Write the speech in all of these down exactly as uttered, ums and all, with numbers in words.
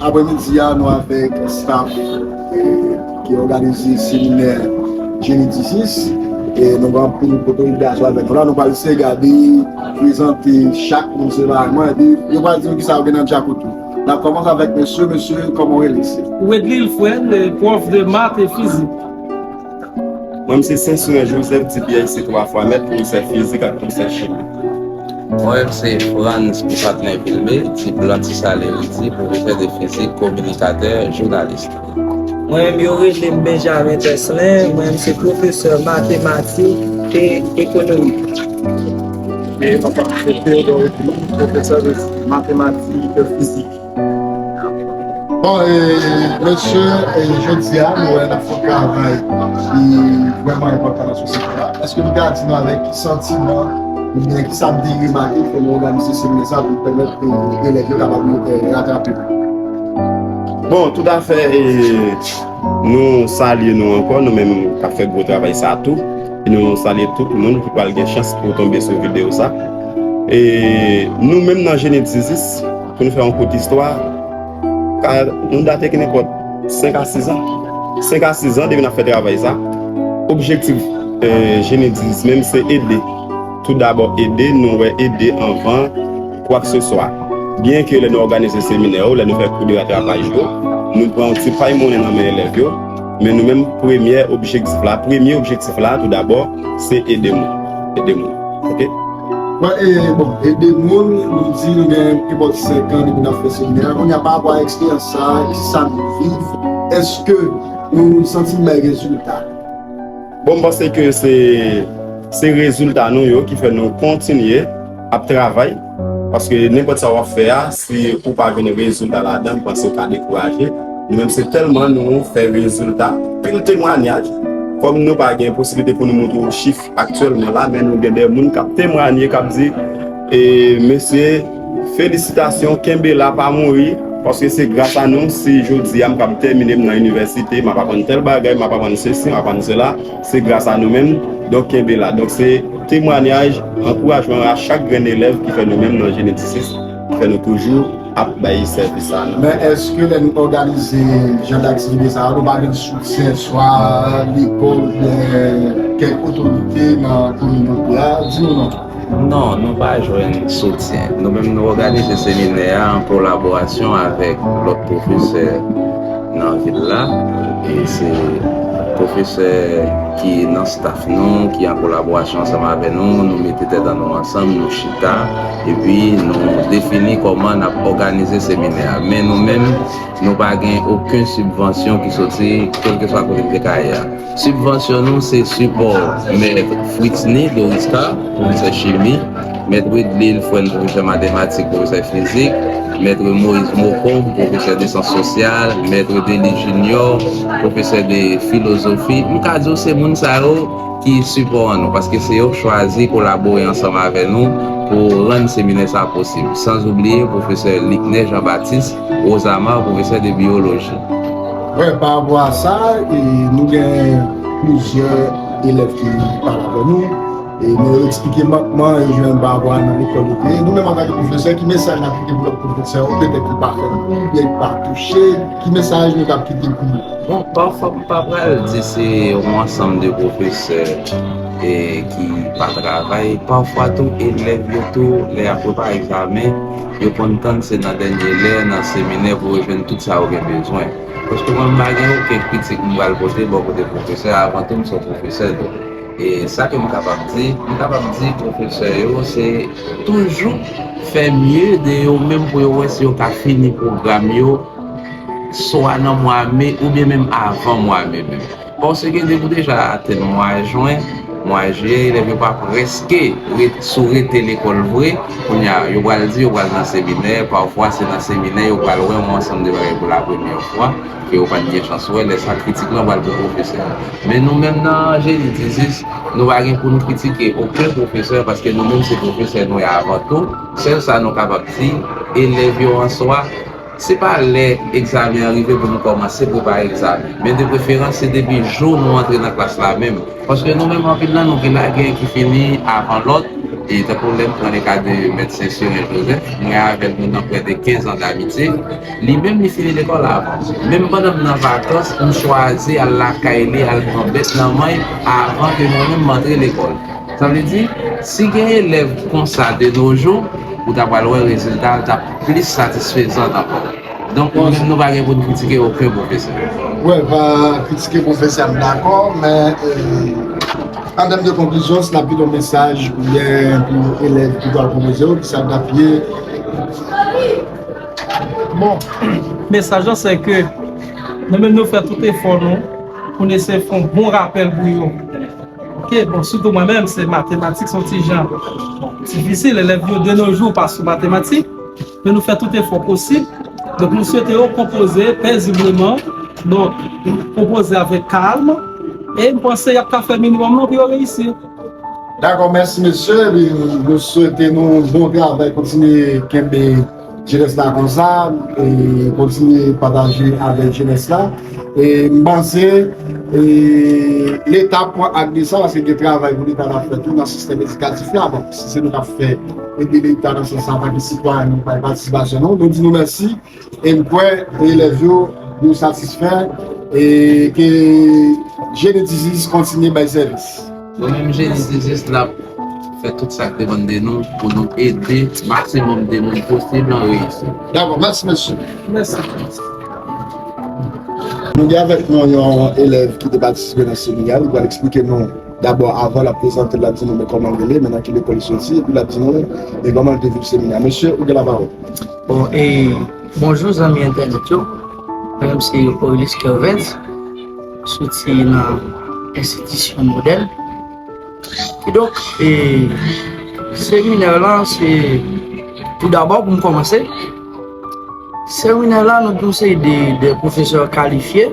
Aprèmidi a, nou avèk staff, eh, ki òganize seminè Jeni diziz. E nou gen anpil otorite avèk nou la. Nou pral eseye gade, prezante chak moun separèman. Epi, yo pral di nou kisa yo gen nan djakout yo. N ap kòmanse avèk mesye. Mesye, kòman w rele, mesye? Wedley Fred, eh, prof de math et physique. Mwen, m se Saint Souren Joseph, D P I C twa fwa mèt, pwofesè fizik ak pwofesè chimi. Mwen menm se Frantz Poupatnen Vilmé, ti blan ti sale Rudy, pwofesè de fizik, kominikatè, jounalis. Mwen menm yo rele m Benjamin Teslin, mwen menm se pwofesè matematik e ekonomi. E mwen se Théodore Edmond, pwofesè de matematik e fizik. Bon, e, mesye, e, jodi a, nou wè n ap fè yon travay ki vrèman enpòtan nan sosyete a. Èske nou ka di nou avèk ki santiman oubyen ki sa nou te remake ke nou òganize seminè sa pou pèmèt, e, elèv yo kapab, e, ratrape? Bon, toutafè, e, nou salye nou ankò, nou menm k ap fè gwo travay sa tou. E nou salye tout moun ki pral gen chans pou tonbe sou videyo sa. E nou menm nan Jeni diziz, pou nou fè yon kout istwa, ka nou date ki nenpòt senk a sis an. Senk a sis an depi n ap fè travay sa. Objektif, eh, Jeni diziz menm se ede. Tou dabò ede, nou wè ede anvan kwakseswa. Byenke lè nou òganize seminè yo, lè nou fè kou de ratrapaj yo, nou pran yon ti pay monnen nan men elèv yo, men nou menm premyè objektif la, premye objektif la, tou dabò, se ede moun. Ede moun. Oke? Mwen, e, bon, ede moun, nou di nou gen plis pase senk an depi n ap fè seminè a. Kounye a, pa rapò a eksperyans sa a, ki sa nou viv, èske nou santi n bay rezilta? Bon, m panse ke se, se rezilta nou yo ki fè nou kontinye ap travay. Paske nenpòt sa w ap fè a, si ou pa jwenn rezilta ladan, m panse w ka dekouraje. Nou menm se tèlman nou fè rezilta, pil temwanyaj. Kòm nou pa gen posiblite pou nou montre w chif aktyèlman la, men nou gen de moun k ap temwanye, k ap di, e, mesye, felisitasyon, kenbe la, pa mouri, paske se gras a nou si jodi a m kab tèmine, m nan inivèsite, m ap aprann tèl bagay, m ap aprann sesi, m ap aprann sela, se gras a nou menm, donk kenbe la. Donk se temwanyaj, ankourajman a chak grenn elèv ki fè nou menm nan Jeni diziz, ki fè nou toujou ap bay sèvis sa a. Men èske lè nou òganize jan daktivite sa yo, nou pa jwenn soutyen swa lekòl oubyen kèk otorite nan kominote a? Di nou non. Non, nou pa jwenn soutyen. Nou menm nou òganize seminè a an kolaborasyon avèk lòt pwofesè nan vil la. E se pwofesè ki nan staff nou, ki an kolaborasyon ansanm avè nou, nou mete tèt an nou ansanm, nou chita, epi nou defini kòman n ap òganize seminè a. Men nou menm, nou pa gen okenn sibvansyon ki soti kèlkeswa kote n te ka ye a. Sibvansyon nou se sipò Mèt Fritzny Dorisca, pwofesè chimi, Mèt Wedley Fren, pwofesè matematik, pwofesè fizik, Mèt Moïse Mocombe, pwofesè de syans sosyal, Mèt Dely Junior, pwofesè de filozofi. M ka di w se moun sa yo ki sipò an nou, paske se yo k chwazi kolabore ansanm avè nou pou rann seminè sa posib. San oubliye pwofesè Likner Jean Baptiste, Rosamar, pwofesè de biyoloji. Wi, pa rapò a sa, e, nou gen plizyè elèv ki pale avè nou. E, men yo eksplike mankman yo jwenn pa rapò a nan lekòl yo te ye. Nou menm antanke pwofesè, ki mesaj n ap kite pou lòt pwofesè yo, petèt ki pa fè kou, oubyen ki pa touche, ki mesaj nou t ap kite pou yo? Bon, pafwa m pa pral di se yon ansanm de pwofesè, e, ki pa travay. Pafwa tou, elèv yo tou, lè y ap prepare egzamen, yo konn tann se nan dènye lè, nan seminè pou yo jwenn tout sa yo gen bezwen. Paske mwen, m pa gen okenn kritik m pral pote bò kote pwofesè, avan tou, m se yon pwofesè tou. E sa ke m kapab di, m kapab di pwofesè yo, se toujou fè mye de yo menm pou yo wè si yo ka fini pwogram yo, swa nan mwa me oubyen menm avan mwa me menm. Paske depi w deja atenn mwa jen, mwa jiyè, elèv yo pa prèske ret-, sou rete lekòl vre. Kounye a, yo pral di yo pral nan seminè, pafwa se nan seminè yo pral wè yon ansanm de bagay pou lapremyè fwa, ke yo pa t gen chans wè, lè sa kritik lan pral pou pwofesè a. Men nou menm nan Jeni diziz, nou pa gen pou nou kritike okenn pwofesè, paske nou menm se pwofesè nou ye avan tou. Sèl sa nou kapab di, elèv yo an swa, se pa lè egzamen an rive pou nou kòmanse prepare egzamen. Men de preferans, se depi jou nou antre nan klas la menm. Paske nou menm anpil nan nou gen lagè ki fini avan lòt, E tankou lè m pran le ka de Mèt Saint-Cyrin Joseph, mwen avè l nou nan près de quinze ans d'amitié. Li menm, li fini lekòl avan. Menm pandan m nan vakans, m chwazi al lakay li, al pran bèt nan men l avan ke mwen menm m antre lekòl. Sa vle di, si gen elèv konsa de nos jours, ou ta pral wè rezilta l t ap plis satisfezan ankò. Donk, nou menm, nou pa gen pou n kritike okenn pwofesè. Wè, pa kritike pwofesè, m dakò, men, euh, an tèm de konklizyon, si n ap kite yon mesaj oubyen pou elèv ki pral pwopoze yo, ki sa l t ap ye? Bon, mesaj la, se ke nou menm, nou fè tout efò nou pou n eseye fè yon bon rapèl pou yo. Ok, bon, sitou mwen menm, se matematik, se yon ti jan difisil. Elèv yo de nos jours pa sou matematik. Men nou fè tout efò posib. Donk, nou swete yo konpoze pezibleman. Donk, konpoze avèk kalm. E m panse y ap ka fè minimòm nan pou yo reyisi. Dakò, mèsi mesye. Epi nou swete nou bon travay, kontinye kenbe jenès la konsa, e kontinye pataje avèk jenès la. E m panse e, Leta pran ak de sa, paske gen travay pou Leta t ap fè tou nan sistèm edikatif la. Bon, si se nou k ap fè ede Leta nan sans sa, antanke sitwayen, nou bay patisipasyon nou, nou di nou mèsi. E m kwè elèv yo, yo satisfè e ke Génie dix-huit kontinye bay sèvis. Nou menm Génie dix-huit, n ap fè tout sa k depann de nou pou nou ede maksimòm de moun posib lan reyisi. Dakò, mèsi mesye. Mèsi. Nou gen avèk nou yon elèv ki te patisipe nan seminè a, li pral eksplike nou dabò avan l ap prezante l, l ap di nou men kòman l rele, men nan ki lekòl li soti, epi l ap di nou men kòman l te viv seminè a. Mesye, ou gen lapawòl. Bon, e bonjou zanmi entènèt yo. Mwen menm se Aurelis Kervens, soti nan enstitisyon Modèl. Kidonk, e seminè lan se, tou dabò pou m kòmanse, seminè lan nou gen yon seri de, de pwofesè kalifye,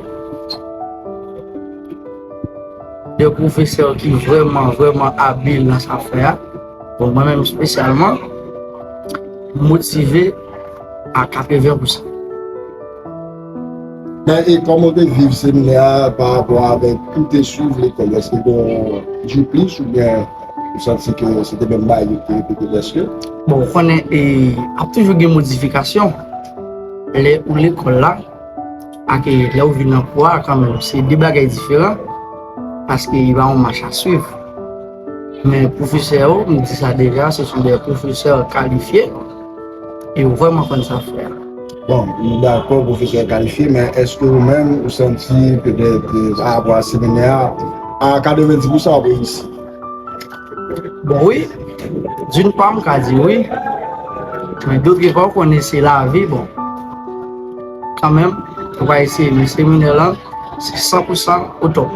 de pwofesè ki vrèman, vrèman abil nan sa fè a. Bon, mwen menm espesyalman, m motive a katreven pousan. Men e kòman w te viv seminè a pa rapò avèk ou te swiv lekòl yo? Èske gen yon djiplis oubyen ou santi ke se te menm bagay yo te repete prèske? Bon, ou konnen e ap toujou gen modifikasyon lè ou lekòl la ak lè ou vin nan kwa a kanmenm. Se de bagay diferan paske li pa yon mach a swiv. Men pwofesè yo, m di sa deja, se sou de pwofesè kalifye e yo vrèman konn sa fè a. Bon, m dakò pwofesè kalifye, men èske ou menm ou santi petèt pa rapò a seminè a, a katrevenndis pousan w ap reyisi? Bon, wi, d'une part, m ka di wi, men d'autre part, ou konnen se lavi, bon, kanmenm, ou va eseye, men seminè lan, se san pousan au top.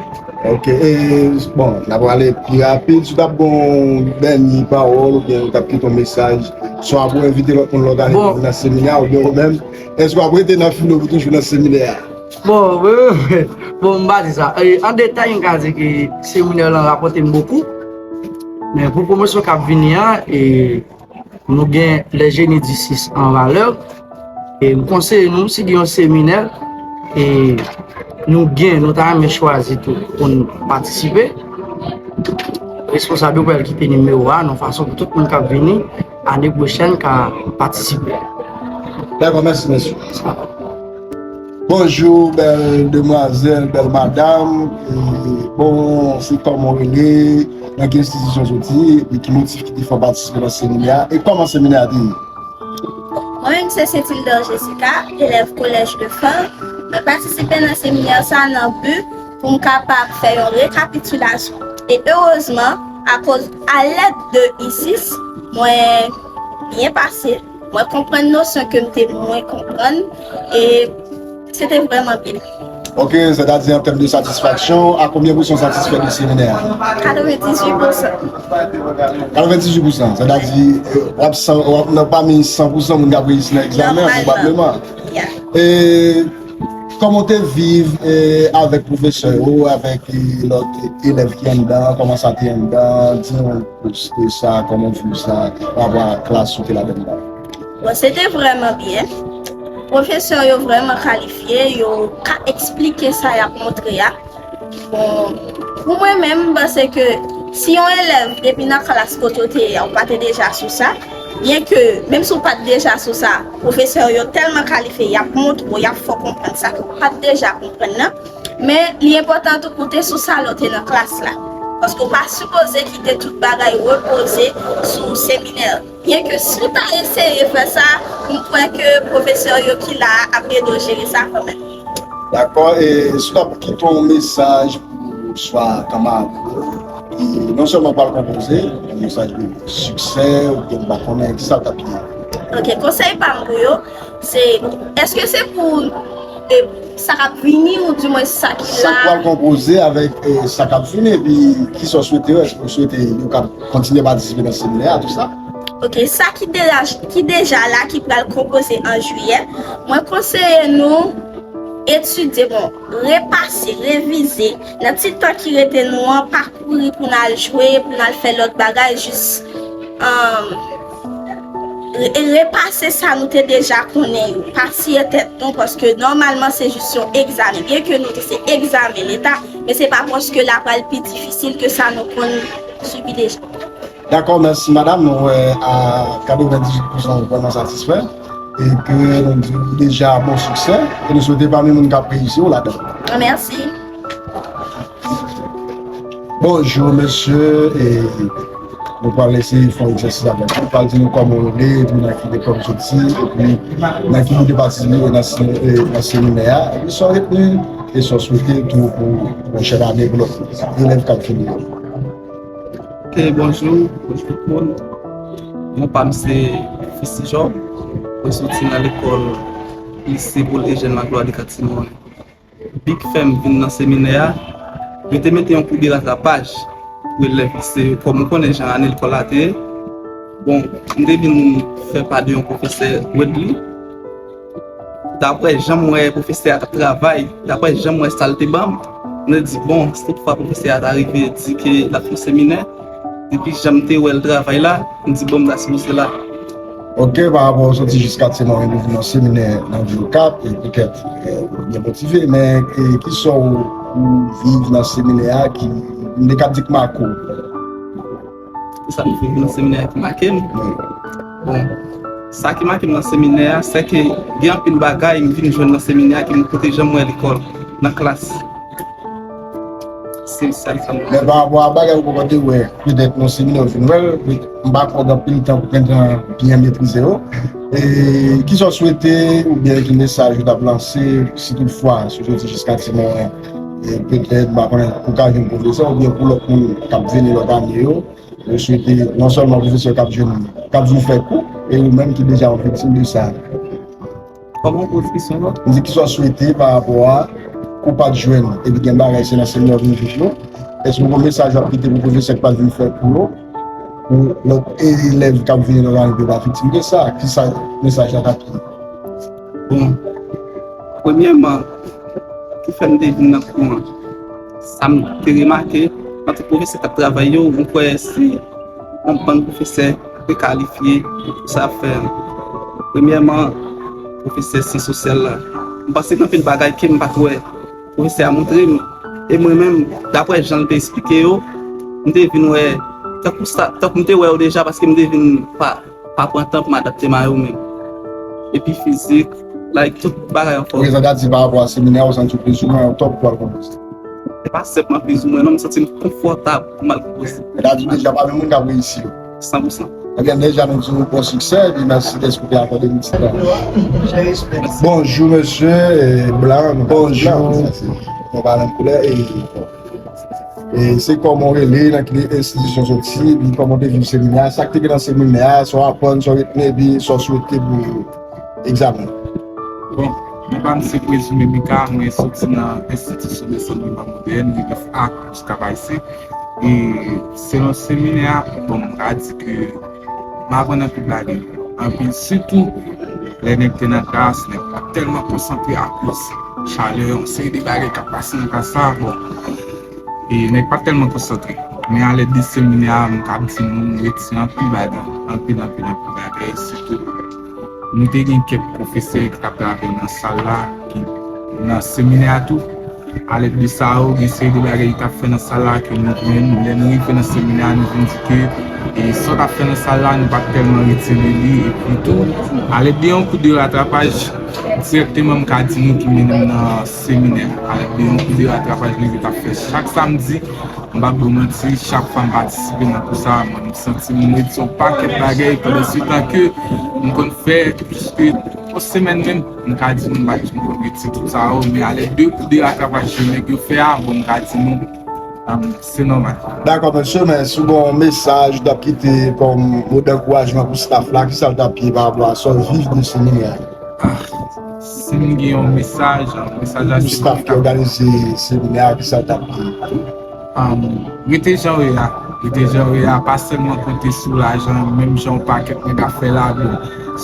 Ok, e bon, n ap prale pi rapid. Si w t ap gen yon dènye pawòl oubyen ou t ap kite yon mesaj, swa pou envite lòt moun lòt ane pou vin nan seminè a, oubyen ou menm, èske w ap rete nan filo pou toujou nan seminè a? Bon, bon, m pa di sa. E, an detay, m ka di ke seminè lan rapòte m bokou. Men pou pwomosyon k ap vini an, e, nou gen les génies du six en valeur. E m konseye nou, si gen yon seminè, e nou gen, nou ta renmen chwazi tou pou n patisipe. Responsab yo pral kite nimewo a, nan fason pou tout moun k ap vini ane pwochèn ka patisipe. Dakò, mèsi mesye. Bonjou, bèl demwazèl, bèl madam. E, bon, se kòman w rele, nan ki enstitisyon w soti, epi ki motif ki te fè w patisipe nan seminè a, e kòman seminè a te ye? Mwen menm se Saint Hilda Jessica, elèv kolèj Lefèv. Mwen patisipe nan seminè sa nan bi pou m kapab fè yon rekapitilasyon. E erezman, akoz alèd de I sis, mwen byen pase. Mwen konprann nosyon ke m te mwen konprann e se te vrèman byen. Ok, sètadi an tèm de satisfaksyon, a konbyen pousan w satisfè de seminè a? Katrevendizuit pousan. Katrevendizuit pousan, sètadi w ap san, w ap nan pami san pousan moun k ap reyisi nan egzamen an, pwobableman. Yeah. E kòman w te viv e, avèk pwofesè yo, avèk e, lòt elèv ki anndan, kòman sa te anndan, di nou plis de sa, kòman w viv sa, pa rapò a klas ou te ladann la? Bon, se te vrèman byen. Pwofesè yo vrèman kalifye, yo ka eksplike sa y ap montre a. Bon, pou mwen menm, m panse ke Si yon elèv depi nan klas kote w te ye a, ou pa te deja sou sa, byen ke, menm si w pa t deja sou sa, pwofesè yo tèlman kalifye, y ap montre w, y ap fè w konprann sa ke w pa t deja konprann nan. Men, li enpòtan tou pou w te sou sa lè w te nan klas la. Paske w pa sipoze kite tout bagay repoze sou seminè. Byen ke si w ta eseye fè sa, m kwè ke pwofesè yo ki la a ap ede w jere sa kanmenm. Dakò, e si w ta pou kite yon mesaj pou swa kanmarad yo, ki non sèlman pral konpoze, yon mesaj de siksè, oubyen m pa konnen, ki sa l t ap ye? Ok, konsèy pa m pou yo, se, èske se pou, e, sa k ap vini, ou di mwen sa ki la? Sa k pral konpoze avèk, e, sa k ap vini, epi ki sa w swete yo, èske w swete yo ka kontinye patisipe nan seminè a, tou sa? Ok, sa ki deja, ki deja la, ki pral konpoze an jiyè, mwen konseye nou etidye, bon, repase, revize. Nan ti tan ki rete nou an, pa kouri pou n al jwe, pou n al fè lòt bagay, jis, um, re-, repase sa nou te deja konnen yo. Pa tiye tèt nou, paske nòmalman se jis yon egzamen. Byen ke nou di se egzamen leta, men se pa paske l ap pral pi difisil ke sa nou konn sibi deja. Dakò, mèsi madanm. Nou wè a katrevenndizwit pousan ou vrèman satisfè e ke nou di w deja bon siksè e nou swete pami moun k ap reyisi w ladan. Mèsi. Bonjou, mesye. E nou pral eseye fè yon egzèsis avèk ou. Pral di nou kòman w rele, epi nan ki lekòl w soti, epi nan ki bout de pati w ye nan se-, e, nan seminè a, epi sa w retni, e sa w swete tou pou pwochèn ane pou lòt elèv k ap vini yo. Ok, bonjou, bonjou tout moun. Non pa m se Fisi Job. Mwen soti nan lekòl Lise Paul Eugène Magloire de Katimon. Bi k fè m vin nan seminè a, yo te mete yon kou de ratrapaj pou elèv lise yo. Kòm ou konnen jan ane lekòl la te ye, bon, m te vin fè pa de yon pwofesè Wedley. Daprè jan m wè pwofesè a t ap travay, daprè jan m wè sa l te ban m, m te di, bon, si toutfwa pwofesè a ta rive di ke l ap fè yon seminè, depi jan m te wè l travay la, m di, bon, m ta sipoze la. Ok, pa rapò w soti jis Katye Mawon pou vin nan seminè nan vil Okap, e poutèt, e, ou byen motive, men, e, kisa w, ou viv nan seminè a ki, m te ka di k make w? Sa m viv nan seminè a ki make m? Wi. Bon, sa ki make m nan seminè a, se ke gen anpil bagay m vin jwenn nan seminè a ke m pote janm wè lekòl, nan klas. Se sèl sa m. Men pa rapò a bagay ou poko te wè, petèt nan seminè ou fin wè l, m pa kwè w gen anpil tan pou w gentan byen metrize yo. E kisa w swete oubyen ki mesaj ou t ap lanse, si toutfwa, si w soti jis Katye Mawon, e petèt, m pa konnen, ou ka jwenn pwofesè oubyen pou lòt moun k ap vini lòt ane yo, ou swete non sèlman pwofesè k ap jwenn, k ap vin fè kou, e ou menm ki deja yon viktim de sa. Kòman w poze kesyon an? M di kisa w swete pa rapò a kou w pa t jwenn, epi gen bagay se nan seminè w vin jwenn yo. Èske w gen yon mesaj w ap kite pou pwofesè k pa t vin fè kou yo? Pou lòt elèv k ap vini nan lane yo pa viktim de sa? Kisa mesaj la t ap ye? Bon, premyèman, ki fè m te vin nan kou an? Sa m te remake, antre pwofesè k ap travay yo, m kwè se yon bann pwofesè ki kalifye pou sa ap fè. Premyèman, pwofesè syans sosyal la. M panse gen anpil bagay ke m pa t wè pwofesè a montre m. E mwen menm, daprè jan l te esplike yo, m te vin wè, tankou sa, tankou m te wè yo deja, paske m te vin pa, pa pran tan pou m adapte m a yo menm. Epi fizik, like, tout bagay ankò. Prezantasyon pa rapò a seminè a, ou santi w plizoumwen o top pou al konpoze? Se pa sèlman plizoumwen, non, m santi m konfòtab pou m al konpoze. Sa vle di deja pa menm moun k ap reyisi yo. San pou san. Ebyen, deja nou di w bon siksè, epi mèsi dèske w te akòde nou ti tan. Bonjou, mesye, e, Blan, nou pa di Blan, nou pa menm koulè, e, e se kòman w rele, nan ki enstitisyon w soti, epi kòman w te viv seminè a, sa k te gen nan seminè a, sa w aprann, sa w retni, epi sa w swete pou egzamen. Bon, non pa m se Prezime Mika, mwen soti nan Enstitisyon Dessalines Lima Modèn, Relief Art, Cap Haïtien. E selon seminè a, bon, m ka di ke m aprann anpil bagay. Anpil, sitou lè nèg te nan klas, nèg pa t tèlman konsantre akoz chalè, yon seri de bagay k ap pase nan klas la. Bon, e nèg pa t tèlman konsantre. Men alèd de seminè a, m kab di nou, m retire anpil bagay, anpil, anpil, anpil bagay, sitou nou te gen kèk pwofesè ki t ap travay nan sal la, ki nan seminè a tou. Alèd de sa yo, gen seri de bagay li t ap fè nan sal la ke nou jwenn. Lè nou rive nan seminè a, nou vin di ke e sa w t ap fè nan sal la, nou pa t tèlman retire li. Epi tou, alèd de yon kou de ratrapaj, dirèkteman m ka di nou ki mennen m nan seminè a. Alèd de yon kou de ratrapaj nou te ap fè chak samdi, m p ap ba w manti, chak fwa m patisipe nan kou sa a, mwen, m santi m retire yon pakèt bagay pandan se tan ke m konn fè plis ke yon semèn menm, m ka di nou m pa t janm konn retire tout sa yo, men alèd de kou de ratrapaj ke nèg yo fè a, bon, m ka di nou, um, se nòmal. Dakò, mesye, men si w gen yon mesaj w t ap kite kòm mo dankourajman pou staff la, kisa w t ap ye pa rapò a sa w viv de seminè a? Ah, si m gen yon mesaj, yon mesaj a pou staff ki òganize seminè a, kisa w t ap ye? Um, rete jan w ye a. Rete jan w ye a, pa sèlman konte sou lajan, menm jan yon pakèt nèg ap fè la. Bon,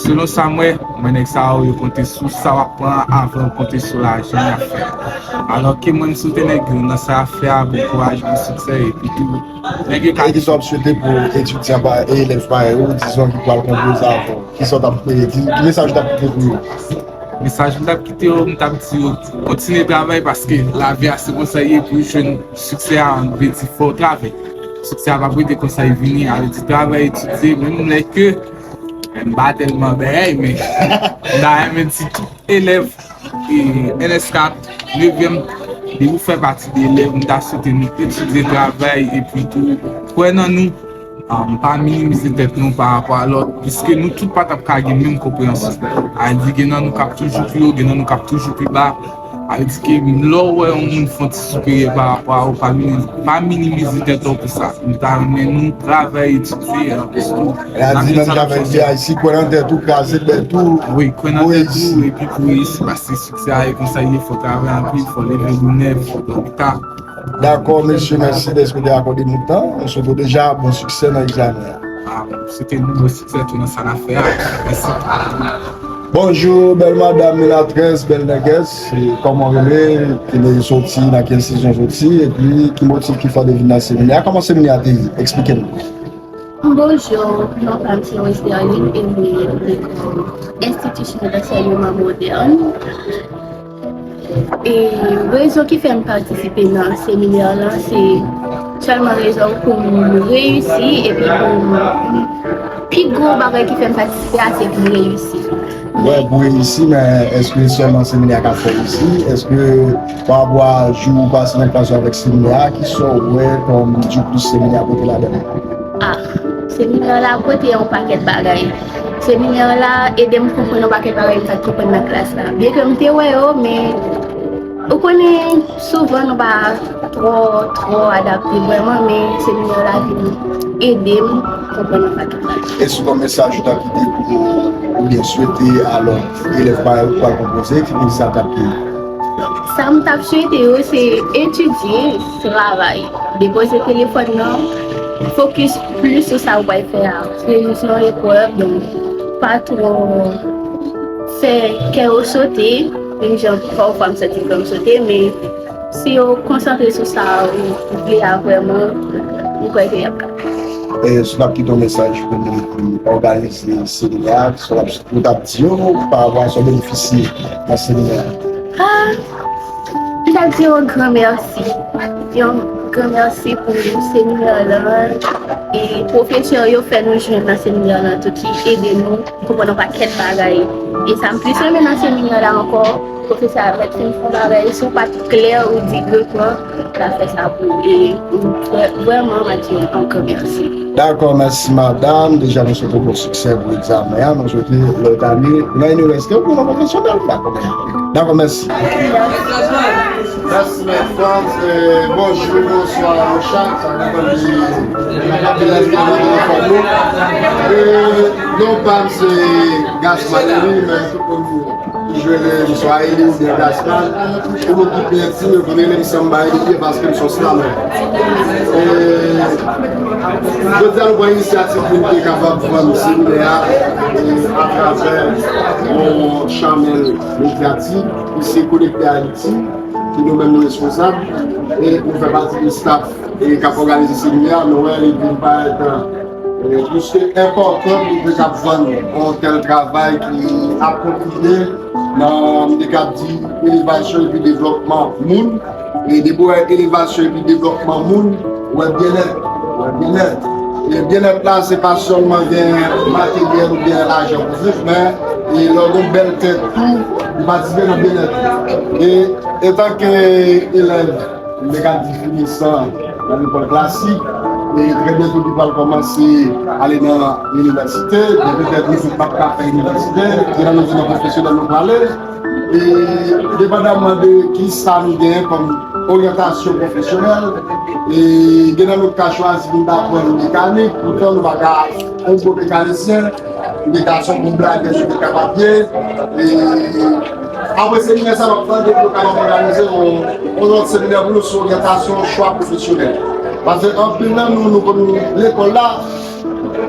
selon sa m wè, mwen nèg sa yo, yo konte sou sa w ap pran avan yo konte sou lajan y ap fè. Alò ke mwen, m swete nèg yo nan sa y ap fè a, bon kouraj, bon siksè, epi tou, nèg yo ka. E kisa w ap swete pou etidyan pa, e elèv parèy ou, dizon ki pral konpoze avè w? Kisa w t ap, e, di, ki mesaj w t ap kite pou yo? Mesaj m t ap kite yo, m t ap di yo, kontinye travay paske lavi a se konsa l ye, pou jwenn siksè a, ann vle di fò w travay. Siksè a p ap rete konsa l vini, ale di travay, etidye, menm lè ke m pa tèlman bèy, men m ta renmen di tout elèv, e, N S K, nevyèm, depi w fè pati de elèv, m ta swete nou etidye, travay, epi tou kwè nan nou. Um, pa minimize tèt nou pa rapò a lòt, piske nou tout pa t ap ka gen menm konpreyansyon. A di, gen nan nou k ap toujou pi wo, gen nan nou k ap toujou pi ba. A di ke lè w wè yon moun fè yon ti siperyè pa rapò a ou, pa mini-, pa minimize tèt ou pou sa. Nou ta renmen nou travay, etidye, anplis tou. L a di menm jan avèk Jay, si kwè nan tèt ou, kraze tèt ou. Wi, kwè nan tèt ou, epi pou reyisi, paske siksè a e konsa l ye, fò w travay anpil, fò w leve bonè, fò w dòmi ta. Dakò, mesye, mèsi dèske w te akòde nou tan. Nou swete w deja bon siksè nan egzamen an. Ah, m swete nou bon siksè tou nan sa n ap fè a. Mèsi. Bonjou, bèl madanm milatrès, bèl nègès. E kòman w rele? Ki lè w soti, nan ki enstitisyon w soti? Epi, ki motif ki fè w te vin nan seminè a? Kòman seminè a te ye? Eksplike nou. Bonjou, non pa m se Westerline, e mwen lekòl Institut Chinois d'Enseignement Moderne. E rezon ki fè m patisipe nan seminè lan, se sèlman rezon pou m reyisi, epi pou m, pi gwo bagay ki fè m patisipe a, se pou m reyisi. Wè, pou reyisi, men èske sèlman seminè a ka fè w reyisi? Èske pa rapò a jou ou pase nan klas yo avèk seminè a, kisa w wè kòm diplis seminè a pote ladan l? Ah, seminè la pote yon pakèt bagay. Seminè la ede m konprann yon pakèt bagay m pa t konprann nan klas la. Byenke m te wè yo, men ou konnen, souvan nou pa twò, twò adapte vrèman, men seminè la vin ede m konprann yon pakèt bagay. E sou kòm mesaj ou ta kite pou, oubyen swete a lòt elèv parèy ou k pral konpoze, ki mesaj sa t ap ye? Sa m t ap swete yo, se etidye, travay, depoze telefòn nan, fokis plis sou sa ou pral fè a. Se jis yon eprèv, donk pa twò fè kè yo sote, menm jan pafwa m santi kè m sote, men si yo konsantre sou sa ou vle a vrèman, m kwè ke y ap kapab. E si w t ap kite yon mesaj pou moun ki òganize seminè a, sa w t ap, ou t ap di yo pa rapò a sa w benefisye nan seminè a? Ah, m t ap di yon gran mèsi. Yon gran mèsi pou seminè lan e pwofesè yo fè nou jwenn nan seminè lan tou ki ede nou konprann yon pakèt bagay. E sa m plis renmen nan seminè la ankò, pwofesè a mèt fin fè yon bagay, si w pa t klè, ou di gwo plan, l ap fè sa pou ou. E vrè-, vrèman, m ap di yon gran mèsi. Dakò, mèsi madanm. Deja, nou swete w bon siksè pou egzamen an. Nou swete lòt ane, nan inivèsite oubyen nan pwofesyonèl. Dakò, mèsi. Dakò, mèsi. Mèsi, mèsi. Bonjou, bonswa, bonswa. Sa depann de apel la ki nan telefòn nou. E, non pa m se Gaspard Louis, men tout moun ki jwe le m swa Eli oubyen Gaspard. Pou moun ki pi entim, yo konn rele m Samba Eli paske m se yon slalom. E, jodi a, nou pran inisyativ pou n te kapab vann seminè a, e, atravè yon chanèl medyatik ki se Konekte Ayiti, ki nou menm nou responsab, e nou fè pati de staff e k ap òganize seminè a, nou wè li vin parèt, e, plis ke enpòtan pou nou te kab vann yon tèl travay ki ap kontribye nan, m te kab di, elevasyon epi devlòpman moun. E depi w wè elevasyon epi devlòpman moun, ou wè byennèt. Ou wè byennèt. E byennèt la, se pa sèlman gen materyèl oubyen lajan pou viv, men e lè w gen bèl tèt tou, li patisipe nan byennèt. E etanke elèv, m te ka di finisan nan lekòl klasik, e trè byento ki pral kòmanse ale nan inivèsite, men petèt nou tout p ap ka fè inivèsite, se nan nou nan pwofesyonèl nou prale. E depandaman de ki sa nou genyen kòm oryantasyon pwofesyonèl, e gen nan nou k ka chwazi pou n ta aprann mekanik, poutan nou pa ka yon bon mekanisyen, nou te ka sot pou blagè, nou te kapab ye. E apre seminè sa, m ap mande pou nou kapab òganize yon, yon lòt seminè pou nou sou oryantasyon chwa pwofesyonèl. Paske anpil nan nou, nou konn lekòl la,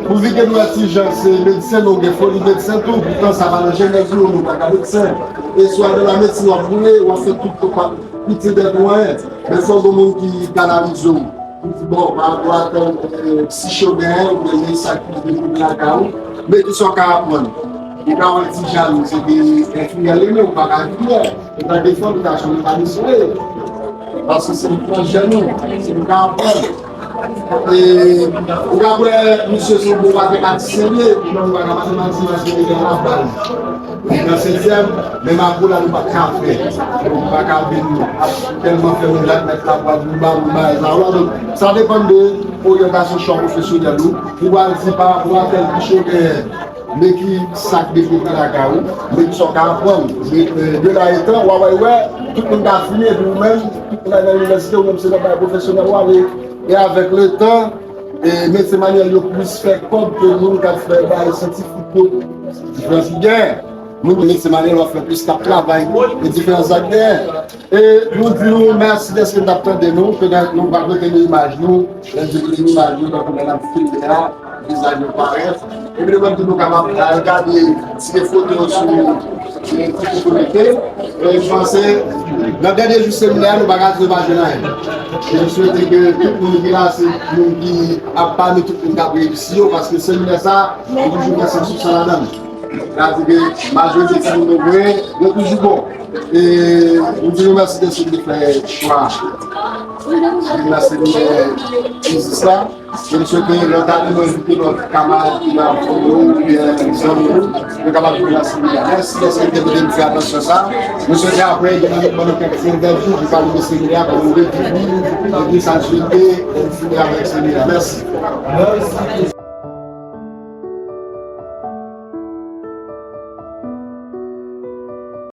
pou vi ke nou wè ti jan se medsen, nou gen foli medsen tou, poutan sa pa nan jenèz nou, nou pa ka medsen. E si w al nan lamedsin, w ap boule, w ap fè tout, w ap piti dèt ou anyen. Men fò gen moun ki kanalize w. Pou di, bon, pa rapò a tèl, eh, si cho genyen, oubyen men sa ki vin lakay ou, men ki sa w ka aprann. Ou ka wè ti jan, se te enfimyè li ye, ou pa ka enfimyè. Ou ka defann, ou ka chanje pa misye. Paske se yon pwojè nou, se nou ka aprann. E, ou ka wè, misye se yon bon matematisyen li ye, epi nou pa ka matematisyen, paske li gen la baz. Nan setyèm, men makou la nou pa ka fè. Nou pa ka vin ap tèlman fè moun la k mèt la pral nou ba, nou ba, sa, donk, sa depann de oryantasyon chwa pwofesyonèl ou. Ou pral di pa rapò a tèl ki cho genyen, men ki sa k devlope lakay ou, men ki sa w ka aprann. De, de, de la etan, w ap wè, tout moun ka fini, epi ou menm, tout moun al nan inivèsite, ou menm se nan bagay pwofesyonèl w ale. E avèk letan, e medsen manyèl yo plis fè kòb ke moun k ap fè bagay syantifik yo. Diferans ki genyen. Moun ki medsen manyèl w ap fè plis k ap travay. E diferans sa k genyen. E nou di nou mèsi dèske n t ap tande nou. Petèt nou pa reteni imaj nou. Lè n di reteni imaj nou, tankou lè n ap filme a, vizaj nou parèt. Epi nou menm tou nou kapab al gade, tire foto yo sou, sou TikTok konekte. E m panse, nan dènye jou seminè a, nou pa ka di nou pa jwenn anyen. E m swete ke tout moun ki la, se moun ki ap pami tout moun k ap reyisi yo, paske seminè sa, nou toujou gen sans sou sa ladan l. Sa di ke majorite timoun nou voye, yo toujou bon. E nou di nou mèsi de sou ki fè chwa vin nan seminè Isis la. E m swete lòt ane nou envite lòt kamarad ki nan fon nou oubyen zanmi nou, nou kapab vin nan seminè. Mèsi dèske nou te prete nou fè atansyon sa. Nou swete apre, gen nan nou ban nou kèk ti entèvyou pou pale de seminè a, pou nou redivini, epi sa n swete, kontinye avèk seminè a. Mèsi.